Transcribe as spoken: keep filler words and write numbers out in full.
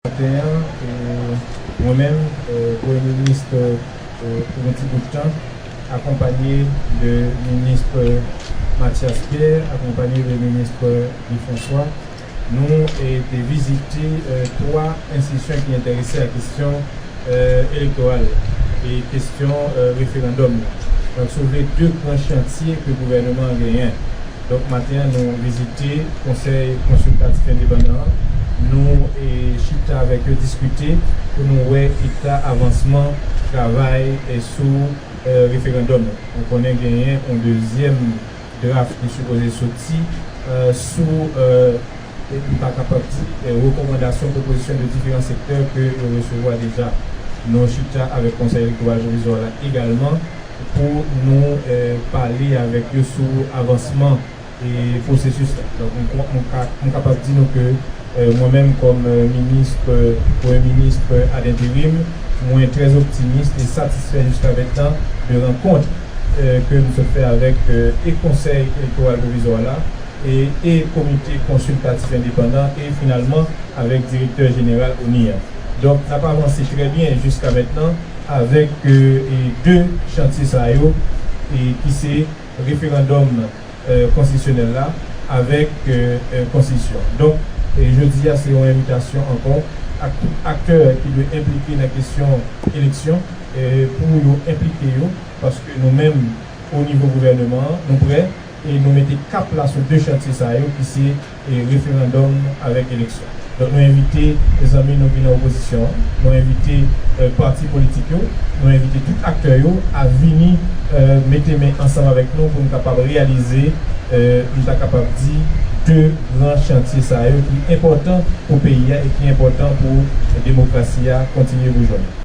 Maten an, e, mwen menm, e, Premye Minis, e, pou yon ti bout tan, akonpanye de Minis Mathias Pierre, akonpanye de Minis Guy François, nou, e, te vizite, e, twa enstitisyon ki enterese a kesyon, e, elektoral e kesyon, e, referandòm nan. Donk, si w vle, de gran chantye ke gouvènman an genyen. Donk, maten an, nou vizite Konsèy Konsiltatif Endepandan an. Nou, e, chita avèk yo, diskite pou nou wè eta avansman travay, e, sou, e, referandòm nan. Nou konnen genyen yon dezyèm draft ki sipoze soti, e, sou, e, e, m ta kapab di, e, rekòmandasyon, pwopozisyon de diferan sektè ke yo resevwa deja. Nou chita avèk Konsèy Elektoral Pwovizwa la egalman pou nou, e, pale avèk yo sou avansman e pwosesis la. Donk, m, m ka, m kapab di nou ke, e, mwen menm kòm, e, minis, e, premye minis, e, ad interim, mwen trè optimis e satisfè jiska mentnan de rankont, e, ke m sot fè avèk, e, e Konsèy Elektoral Pwovizwa la, e, e Komite Konsiltatif Endepandan, e finalman avèk Direktè Jeneral ONI an. Donk, n ap avanse trè byen jiska mentnan avèk, e, e de chantye sa yo, e ki se referandòm, e, konstitisyonèl la avèk, e, e, konstitisyon. Donk, e, jodi a, se yon envitasyon ankò ak tout aktè ki dwe enplike nan kesyon eleksyon, e, pou yo enplike yo, paske nou menm, o nivo gouvèneman an, nou prè e nou mete kap la sou de chantye sa yo ki se, e, referandòm avèk eleksyon. Donk, nou envite zanmi nou ki nan opozisyon an, nou envite, e, pati politik yo, nou envite tout aktè yo a vini, e, mete men ansanm avèk nou pou nou kapab reyalize, e, nou ta kapab di, de gran chantye sa yo ki enpòtan pou peyi a e ki enpòtan pou demokrasi a kontinye boujonnen.